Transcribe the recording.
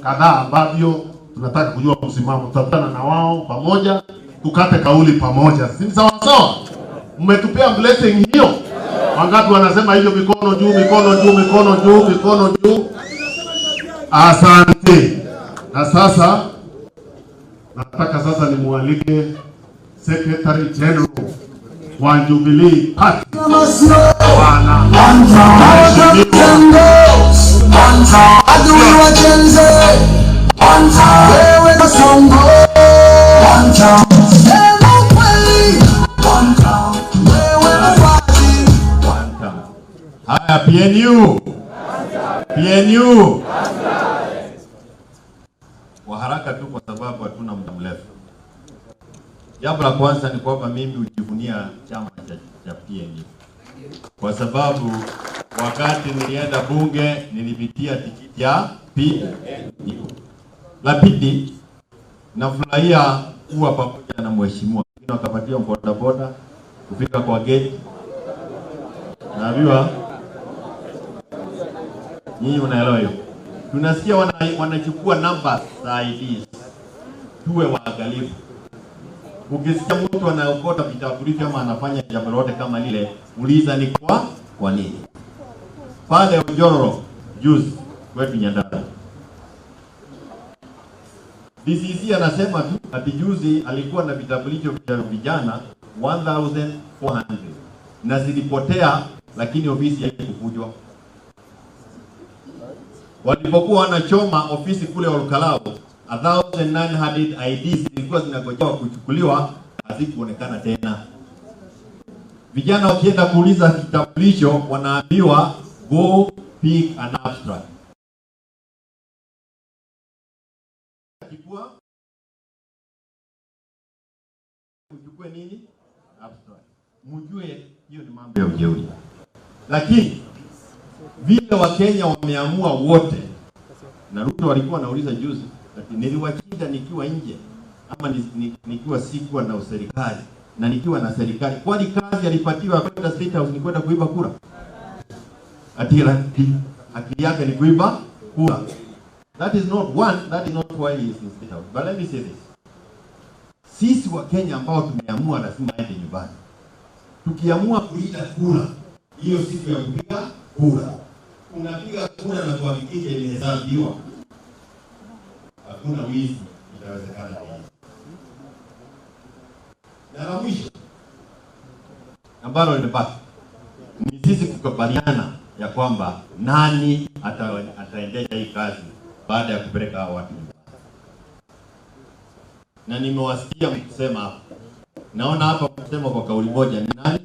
Kadhaa ambavyo tunataka kujua msimamo, tutakutana na wao pamoja, tukate kauli pamoja, si sawa sawa? Mmetupea blessing hiyo. Wangapi wanasema hivyo? Mikono juu, mikono juu, mikono juu, mikono juu. Asante. Na sasa nataka sasa nimwalike Secretary General wa Jubilee Party, Bwana Mheshimiwa Adui wa Gen Z, wewe Kasongo, sema kweli, wewe mauaji. Haya, PNU. PNU. Kwa haraka tu kwa sababu hatuna muda mrefu. Jambo la kwanza ni kwamba mimi hujivunia chama cha PNU kwa sababu wakati nilienda bunge nilipitia tikiti ya PNU. La pili, nafurahia kuwa pamoja na mheshimiwa. Wengine wakapatia bodaboda kufika kwa gate, naambiwa nyinyi mnaelewa hiyo. Tunasikia wanachukua numbers za IDs. Tuwe waangalifu. Ukisikia mtu anaokota vitambulisho ama anafanya jambo lolote kama lile, uliza ni kwa nini. Pale Ojororo juzi kwetu Nyandarua, DCC anasema tu ati juzi alikuwa na vitambulisho vya vijana 1400 na zilipotea, lakini ofisi haikuvunjwa. Walipokuwa wanachoma ofisi kule Olkalou, 1900 IDs zilikuwa zinangojewa kuchukuliwa, hazikuonekana tena. Vijana wakienda kuuliza kitambulisho wanaambiwa, "Go pick an abstract." Chukua uchukue nini? Abstract. Mjue hiyo ni mambo ya ujeuri, lakini vile Wakenya wameamua wote, na Ruto walikuwa wanauliza juzi ati niliwachinja nikiwa nje ama nikiwa sikuwa na serikali na nikiwa na serikali, kwani kazi alipatiwa kwenda State House ni kwenda kuiba kura? Ati akili yake ni kuiba kura. That is not one, that is not why he is in State House. But let me say this. Sisi Wakenya ambao tumeamua lazima aende nyumbani, tukiamua kuita kura hiyo siku ya kupiga kura, unapiga kura na kuhakikisha imehesabiwa, hakuna wizi itawezekana. Na la mwisho ambalo limebaki ni sisi kukubaliana ya kwamba nani ataendesha hii kazi baada ya kupeleka hao watu nyumbani. Na nimewasikia mkisema hapa, naona hapa mkisema kwa kauli moja, ni nani?